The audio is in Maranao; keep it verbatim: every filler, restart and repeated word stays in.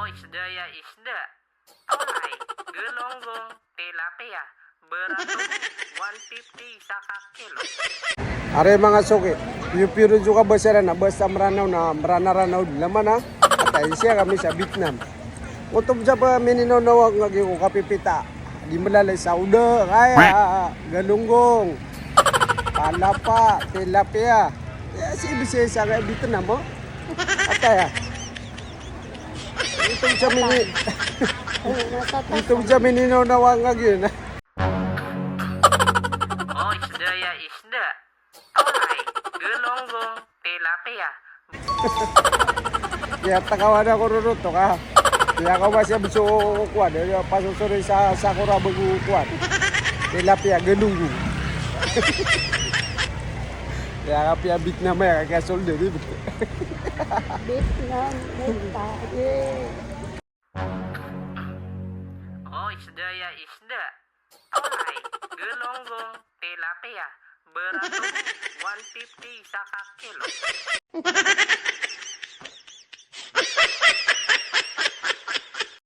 Isda ya isda. Away, galunggong, tilapia. Barato, one fifty isa ka kilo. Ari manga soki, piyopiyo dn so kabasa iran a basta Mranaw na Mranaw-Ranaw dn laman a. Atay siya kami sa Vietnam. Oto sa pamininawnaw akn a giya ko kapipita. Di malalay sa oda, kaya, galunggong, palapa, tilapia. Ya, si ibisay sa kaya Vietnam, o. Ataya. Ito sa mini, ito sa mininawnaw akn a giya. O, isda ya isda. Away, galunggong, tilapia. Kiyatakawan ako roroto ka. Kiyakawas iya bso kuwan, iya pasosori sa sakura bago kuwan. Tilapia, galunggong. Kiyakapiya Vietnam aya, kakiyasolda di. Vietnam, Vietnam. O, isda ya isda. Away, galunggong, tilapia. Barato, one fifty isa ka kilo.